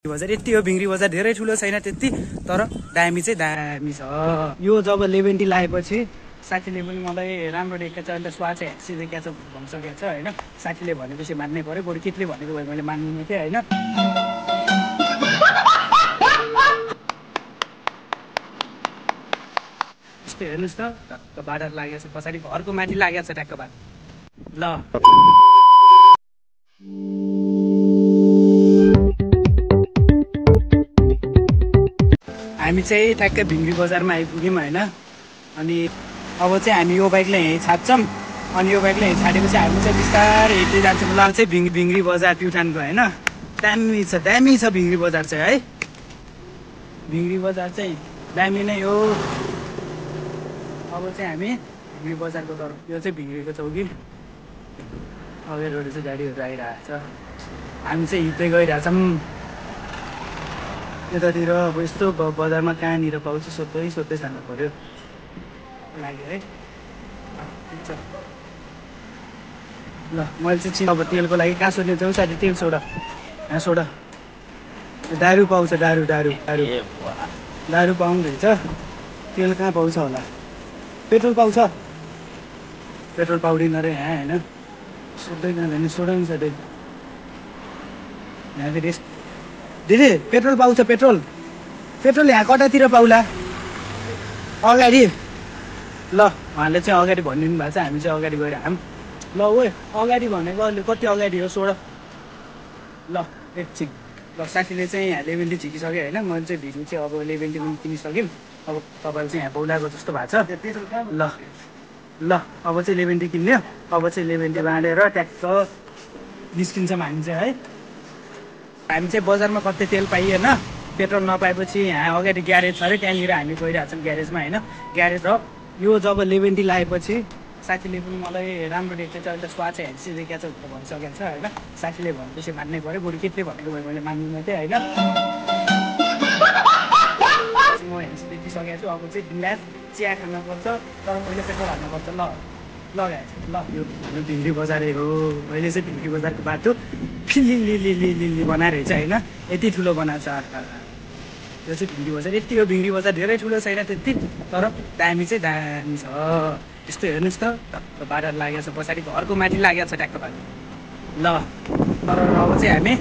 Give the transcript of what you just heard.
बजार यति हो। भिङ्ग्री बजार धेरै ठुलो छैन त्यति, तर दामी चाहिँ दामी छ। यो जब लेभेन्टी लगाएपछि साथीले पनि मलाई राम्रो देखेको छ, अन्त स्वाद चाहिँ हेर्सी देखेको छ भनिसकेको छ होइन। साथीले भनेपछि मान्नै पऱ्यो, बरु केटीले भनेको भए मैले मान्दिनँ थिएँ होइन। यस्तो हेर्नुहोस् त, टक्क बाटो लागेको छ, पछाडि घरको माथि लागेको छ ट्याक्क बाटो। ल हामी चाहिँ ठ्याक्कै भिङ्ग्री बजारमा आइपुग्यौँ होइन। अनि अब चाहिँ हामी यो बाइकलाई यहीँ छाड्छौँ, अनि यो बाइकलाई यहीँ छाडेपछि हामी चाहिँ बिस्तारै हिँड्दै जान्छौँ। ल चाहिँ भिङ्ग्री बजार प्युठानको होइन, दामी छ भिङ्ग्री बजार चाहिँ है। भिङ्ग्री बजार चाहिँ दामी नै हो। अब चाहिँ हामी भिङ्ग्री बजारको तर्फ, यो चाहिँ भिङ्ग्रीको चौकी, अगाडिबाट चाहिँ गाडीहरू आइरहेको छ। हामी चाहिँ हिँड्दै गइरहेछौँ यतातिर। अब यस्तो बजारमा कहाँनिर पाउँछ सोध्दै जानु पऱ्यो लाग्यो है। ल मैले चाहिँ अब तेलको लागि कहाँ सोध्ने जाउँ साथी? तेल सोडा, यहाँ सोडा, दारू पाउँछ, दारू पाउँदैछ। तेल कहाँ पाउँछ होला? पेट्रोल पाउँछ? पेट्रोल पाउँदैन अरे यहाँ होइन। सोध्दै जाँदैन, सोडा नि साथी। यहाँ फेरि दिदी पेट्रोल पाउँछ? पेट्रोल यहाँ कतातिर पाउला? अगाडि। ल उहाँले चाहिँ अगाडि भनिदिनु भएको छ, हामी चाहिँ अगाडि गएर हाम। ल ओ अगाडि भनेको अहिले कति अगाडि हो? सोड ल एकछिन। ल साथीले चाहिँ यहाँ लेभेन्टी झिकिसक्यो होइन। मैले चाहिँ भिडियो चाहिँ अब लेभेन्टी पनि किनिसक्यौँ। अब तपाईँले चाहिँ यहाँ बोलाएको जस्तो भएको छ। ल अब चाहिँ लेभेन्टी किन्यो। अब चाहिँ लेभेन्टी बाँडेर ट्याक्क निस्किन्छौँ हामी चाहिँ है। हामी चाहिँ बजारमा कतै तेल पाइएन, पेट्रोल नपाएपछि यहाँ अगाडि ग्यारेज छ अरे, त्यहाँनिर हामी गइरहेछौँ ग्यारेजमा होइन। ग्यारेज र यो जब लेभेन्टी लगाएपछि साथीले पनि मलाई राम्रो देखेको छ, अन्त स्वाद चाहिँ हेर्सी देखेको छ भनेर भनिसकेको छ होइन। साथीले भनेपछि मान्नै पऱ्यो, बरु केटीले भनेको भए मैले मान्दिनँ थिएँ होइन। म हेर्सी देखिसकेको छु। अब चाहिँ बिन्दास चिया खानुपर्छ, तर पहिले पेट्रोल हाल्नुपर्छ। ल यो हाम्रो भिङ्ग्री बजारै हो। अहिले चाहिँ भिङ्ग्री बजारको बाटो फिलिलिलिलिलि बनाएर चाहिँ होइन, यति ठुलो बनाएको छ। यो चाहिँ भिङ्ग्री बजार यति हो। भिङ्ग्री बजार धेरै ठुलो छैन त्यति, तर दामी चाहिँ दामी छ। यस्तो हेर्नुहोस् त, टक्क बाटो लागेको छ, पछाडि घरको माथि लागेको छ ट्याक्क बाटो। ल तर अब चाहिँ हामी